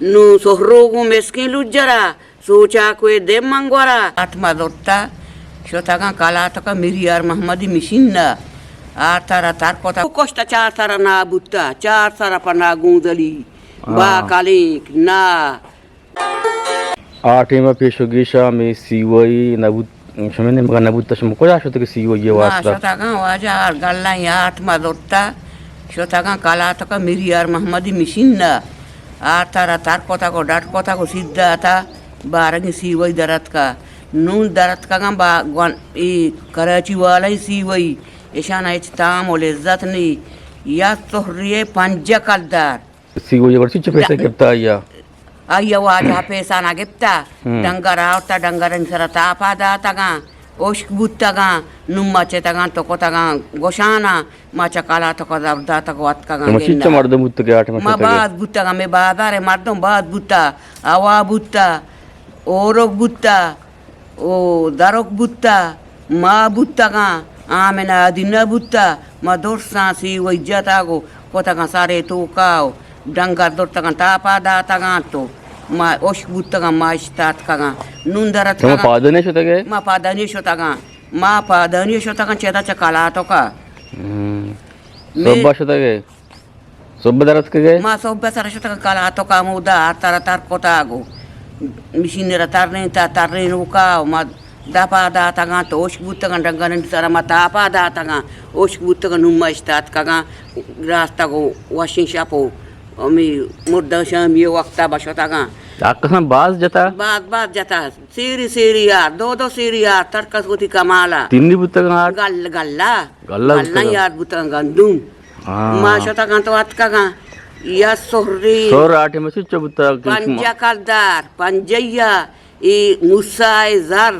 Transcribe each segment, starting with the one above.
نوں سہرو گوں مسکیں لجرا، سوچا کوئے دیم من گورا۔ اتما زرتا، شتگاں کلاتکا میریار محمدی مشین نا۔ آرتارا تر کتا، کشتا چار سرا نا بوتا، چار سرا پہ نا گونزلی، با کلینک نا۔ آ ٹیم ء پیش و گیش ء ہمے سیوئی نہ بوت، شمے نیمگ ء نہ بوت، شما کجا شتگ سیوئی ء ما واسطہ؟ شتگاں واجہ آر گلاں یات ما زرتا، شتگاں کلاتک ء میریار محمدی مشین ء آرتارا تر کتگ و ڈٹ کتگ و سیدھا تا بارگیں سیوئی درتکا۔ نون درتکگاں با گون-، ای کراچی والائیں سیوئی، اشان ہچ تام و لذت نی۔ یا سہری پنجہ کلدار۔ سیوئی ورچی چہ پیسہ گپتا آئی ء؟ آئی ء واجہ پیسہ نہ گپتا۔ ہم۔ ڈنگر آورتا، ڈنگرانی سرا تاپا داتگاں، ہشک بوتگاں، نوں ما چتگاں تو کتگاں گوشانا، ما چہ کلاتک ء زر داتگ و اتکگاں شما گندا۔ چنچو مردم بوتگے آ ٹائم ء ما شتگے؟ باز بوتگاں، مئے بازار ء مردم باز بوتا، ہوا بوتا، اورک بوتا۔ او دروک بوتہ، ما بوتگاں، آمنہ ادینہ بوتہ، ما درساں سیوئی جتگ و کتگاں سرے توکا و ڈنگر درتگاں تاپا داتگاں تو ما ہشک بوتگاں، ما اشتاتکگاں۔ نون شما درتکگاں۔ پادانی شتگے؟ ما پادانی شتگاں۔ ما پادانی شتگاں، چدا چہ کلاتکا۔ ہم۔ مے- صبح شتگے؟ صبح در اتکگ ئے؟ ما صبح سر شتگ کلاتک ء ہمودا آرتر ء تر کتگ و مشین ء را ترینتہ، ترینوکا و ما دپا داتگاں تو ہشک بوتگاں، ڈنگرانی سرا ما تاپا داتگاں، ہشک بوتگاں، نوں ما اشتاتکگاں راستگ و وشیں شپ و ہمے مردہ شامی ء وقتا بہ شتگاں۔ اکساں باز جتا؟ باز، باز جتا۔ سیری، سیری یار، دو دو سیری یار، ترکس وتی کمالا۔ تنی بوتگاں آرت؟ گل، گلا۔ گلہ گلاں بوتگاں۔ یاد بوتگاں گندم۔ ہاں۔ ما شتگاں تو اتکگاں۔ یا سہری۔ سہر آ ٹیم ء چچو بوتگ کہ پنجاہ کلدار، پنجاہ یا ای موسی ء زر،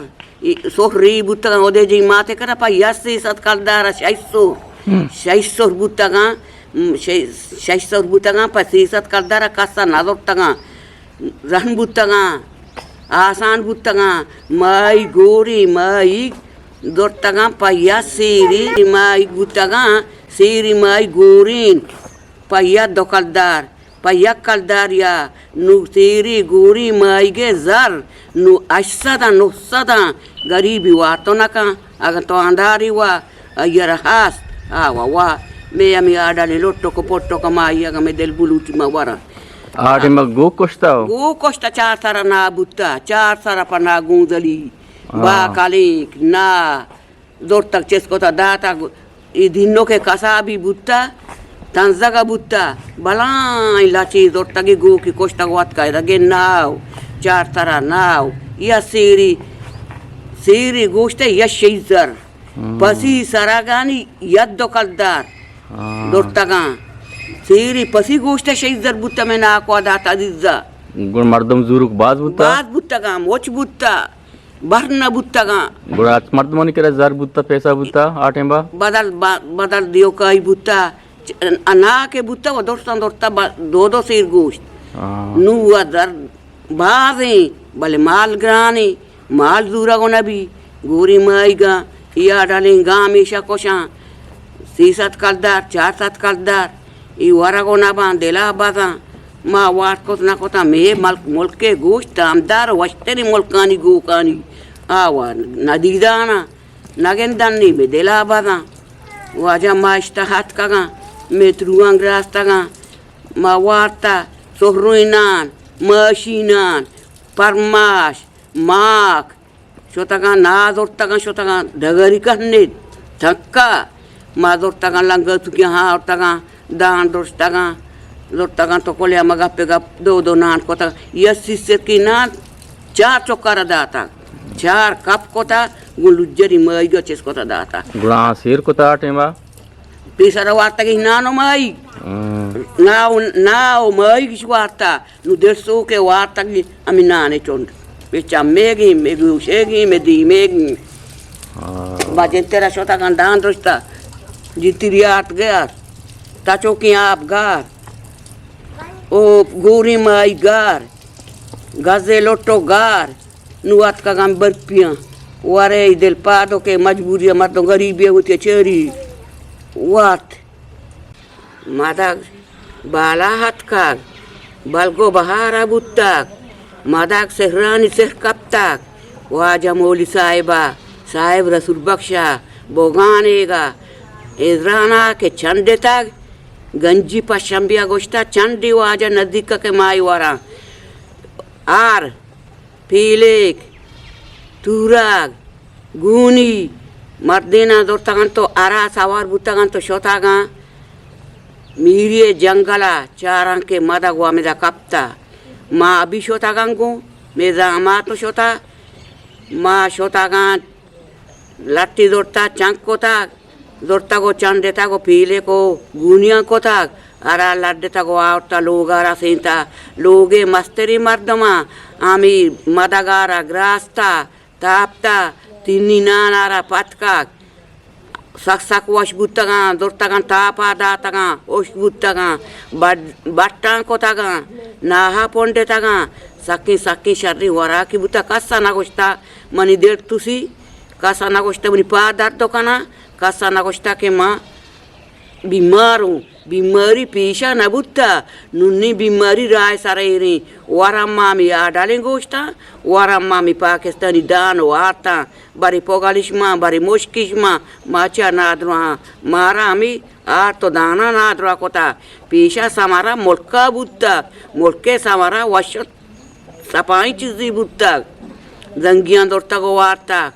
ای سہری بوتگاں، اودے جی ماتے کرا پہ یا سیصد کلدار ء شش سہر۔ ہم۔ شش سہر بوتگاں، م، شش، شش سہر بوتگاں، پہ سیصد کلدار ء کس ء نہ زرتگاں۔ رہن بوتگاں، آسان بوتگاں، ماہی گوریں ماہیگ زرتگاں پہ یک سیری ماہیگ بوتگاں، سیری ماہیگ گورین پہ یک دو کلدار، پہ یک کلدار یا نوں سیری گوریں ماہیگ ء زر نوں ہشت سد ء نو سد ء گریبی وارت نہ کن۔ اگاں تو انداری وا آئی ء را ہست، آ وا وا، مے ہمے آڈلیں لٹک و پٹک ء ما آئی ء اگاں مے دل بلوٹی ما وراں۔ آ ٹیم ء گوک کشتہ؟ گوک کشتہ، چار سر ء ناہ بوتہ، چار سر ء پہ ناہ گونزلی، ہاں۔ با کلینک، ناہ زرتگ چست کتہ داتگ۔ اے دینوک ء کسابی بوتہ، تنزگ ء بوتہ، بلائیں لچے زرتگی گوکی کشتگ و اتکہ دگہ ناہ، چار سر ء ناہ، یا سیری، سیری گوشتہ یا شیزر۔ ہم۔ پسی سرگانی یک دو کلدار ہاں۔ درتگاں۔ سیری پسی گوشت شہید زر بوتہ، مئے ناکو ء دات عزیزا۔ گڑا مردم زوروک باز بوتہ؟ باز بوتگاں، مچ بوتہ، بر نہ بوتگاں۔ گڑا اچ مردمانی کرا زر بوتہ، پیسہ بوتہ آ ٹائم با؟ بدل، با-، بدل دیوکائی بوتہ، چ-، اناکے بوتہ و درستاں درتہ با-، دو دو سیر گوشت۔ ہاں۔ نوں و زر بازیں، بلے مال گرانیں، مال زورگ و نبی، گوریں ماہیگاں، یا ڈلیں گاں ہمیشہ کشاں، سی سد کلدار، چار سد کلدار، ای ورگ و نباں، دلا بزاں، ما وارت کت نہ کتاں، مے ملک، ملکے گوشت تامدار وشتریں ملکانی گوکانی، آ و ندیداناں، نگندنی مے دلا بزاں، واجہ ما اشتہ اتکگاں، مے تروان گراستگاں، ما وارتہ، سہرویں نان، ماشی نان، پرماش، ماک، شتگاں ناہ زرتگاں، شتگاں ڈگری کنیت، تکا، ما زرتگاں لنگتوکیاں ہاورتگاں، دان درشتگاں، زرتگاں تو کلیا ما گپے گپ دو دو نان کتگ، یک سیسکی نان چار چکر داتگ، چار کپ کتگ، گوں لجری ماہیگا چست کتگ داتگ۔ گڑا آ سیر کتگ آ ٹیما؟ پیسر وارتگی نان و ماہیگ۔ ہاں۔ ناہ و، ناہ و ماہیگ اش وارتہ۔ نو دل سوکے وارتگی ہمے نانے چنڈ۔ مے چمیگیں، مے گوشیگیں، مے دیمیگیں۔ ہاں۔ با جنترا شتگاں دان درشتہ۔ جنتری آرت گار۔ تچوکیں آپ گار۔ او گوریں ماہیگ گار۔ گزے لٹو گار۔ نوں اتکگاں برپیاں، ورے دل پادو کہ مجبوری ء مردم غریبی ء وتی چیری وارت۔ مدگ بالا اتکگ، بلگ ءُ بہار ءَ بوتگ، مدگ سہرانی سہر کپتگ۔ واجہ مولی صاحب ءَ، صاحب رسول بخش ءَ، بوگانیگ ءَ، ازران ءَ کہ چنڈ اتگ، گنجی پشمبی ءَ گوشتہ، چنڈی واجہ نزیک ءَ کہ مائی وراں۔ آر پیلیک، تورگ، گونی، مردیناں زرتگ اَنت ءُ ہرا سوار بوتگ اَنت ءُ شتگ اَنت۔ میری ءِ جنگل ءَ چاراں کہ مدگ ءُ ہمدا کپتہ۔ ما ابی شتگ اَنت گوں، مئے زامات شتہ۔ ما شتگ اَنت، لٹی زرتہ، چنک کتگ۔ زرتگ ءُ چنڈتگ ءُ پیلک ءُ گونیاں کتگ، ہرا لڈتگ ءُ آورتہ لوگ ءَ رسینتہ۔ لوگ ءِ مستریں مردماں ہمے مدگ ءَ را گراستہ، تاپتہ، تنی نان ءَ را پتکگ۔ سک سک وش بوتگاں، زرتگاں، تاپ ءَ داتگاں، ہشک بوتگاں، بڈ-، بٹاں کتگاں، ناہ ءَ پنڈتگاں۔ سکیں سکیں شریں وراکے بوتہ، کس ءَ نہ گوشتہ منی دل تسی۔ کس ءَ نہ گوشتہ منی پاد درد کناں، کس ءَ نہ گوشتہ کہ ما بیمار اوں۔ بیماری پیشا نہ بوتہ، نونی بیماری راہ سر ایریں۔ ورم ما ہمے آڈلیں گوشتاں، ورم ما ہمے پاکستانی دان ءُ آرتاں، برے پگلش ما، برے مشکش ما، ما چہ نادراہاں، مارا ہمے آرت ءُ داناں نادراہ کتہ۔ پیشا سمرا ملکا بوتہ، ملکے سمرا وش سپائیں چیزے بوتگ، زنگیاں زرتگ ءُ وارتگ۔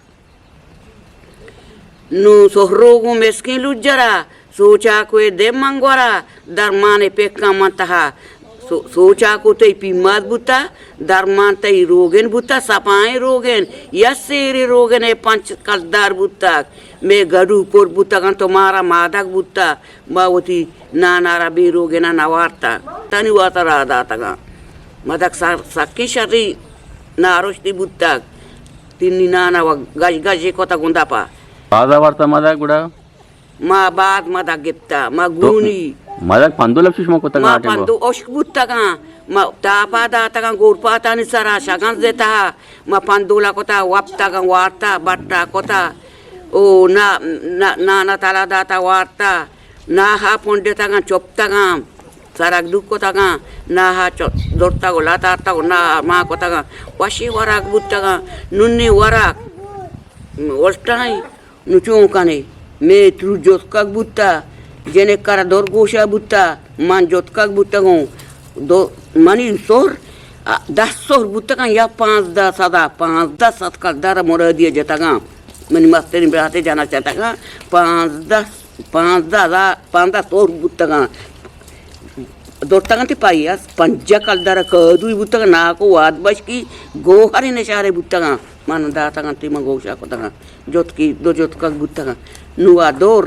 نوں سہرو گوں مسکیں لجرا، سوچاکو ءِ دیم من گورا، درمان ءِ پکاں من تہا۔ سو-، سوچاکو تئی پیماز بوتہ، درمان تئی روگن بوتہ، سپائیں روگن، یا سیریں روگن ءِ پنچ کلدار بوتگ۔ مئے گڈو پر بوتگ اَنت ءُ مارا مادگ بوتہ۔ ما وتی نان ءَ را بے روگن ءَ نہ وارتہ، تنی واستا راہ داتگاں۔ مدگ سر-، سکیں شریں نارشتی بوتگ، تنی نان ءَ و گژ گژے کتگ گوں دپ ءَ۔ بازا وارتہ مدگ گڑا؟ ما باز مدگ گپتہ، ما تو گونی۔ مدگ پندول ءَ شما کتگ ما آ ٹائم ءَ؟ پندو اشک بوتگاں، ما تاپا داتگاں، گورپاتانی سرا شگنز ءِ تہا، ما پندولا کتہ، وپتگاں، وارتہ، بٹا کتہ، او نا-، نا-، نانا تلا داتہ، وارتہ۔ ناہا پنڈتگاں، چپتگاں، سرگ دوک کتگاں، ناہا چ-، زرتگ ءُ لتارتگ ءُ ناہا مان کتگاں، وشیں وراک بوتگاں۔ نونی وراک الٹائیں، نوں چون کنے؟ مئے ترو جتکگ بوتہ، جنک ءَ را درگوشا بوتہ، من جتکگ بوتگوں۔ دو-، منی سہر، آ، دہ سہر بوتگاں یا پانزدہ سدا، پانزدہ سد کلدار مرادی ءَ جتگاں۔ منی مستریں برات ءِ جنا چتگاں، پانزدہ پانزدہ ہزار، پانزدہ سہر بوتگاں۔ زرتگاں تئی پائی است، پنجاہ کلدار کادوی بوتگاں، ناکو واد بشکی گوہریں نشارے بوتگاں۔ من داتگاں تئی من گوشا کتگاں۔ جتکی دو جتکگ بوتگاں۔ نوں آ دور،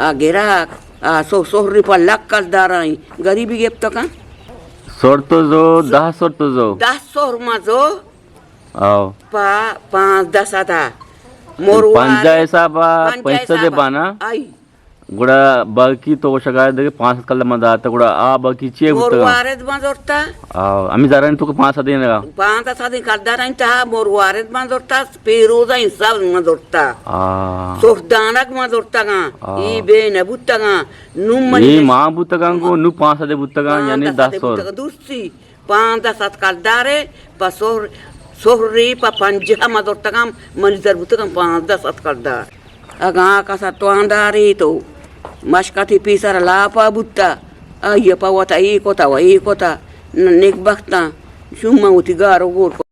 آ گراک، آ سو سہری پہ لک کلدار آئی۔ گریبی گپتگاں۔ سہر تو زو، دہ سہر تو زو۔ دہ سہر ما زو۔ آؤ۔ پہ پانزدہ سدا۔ مروارد۔ پنجاہ حساب ءَ پنجاہ پنچ سد حساب ءَ۔ بانا۔ آئی۔ گڑا باقی تو شگار دگہ پانچ سد کلدار من داتا، گڑا آ باقی چی بوتا؟ مروارد من زرتا۔ آؤ، ہمیں زرانی تو کہ پانچ سد دینا۔ پانچ سد کلدار انت، مروارد من زرتا، پیروزہ انصاف من زرتا۔ آ۔ سرخ دانک من زرتا گا۔ آ۔ ای بے نہ بوتا گا۔ نو من اے ما بوتا گا گو، نو پانچ سد بوتا گا، یعنی پانچ سد دہ سہر۔ بوتا گا، درستی۔ پانزدہ سد کلدارے پہ سہر-، سہری پہ پنجاہ ما زرتگاں، منی زر بوتگاں پانزدہ سد کلدار۔ اگاں آ کسا توانداری تو مشکتی پیسر لاپا بوتا، آئی پہ وتا ای کتا و ای کتا، ن-، نیک بختاں، شوما وتی گار و گور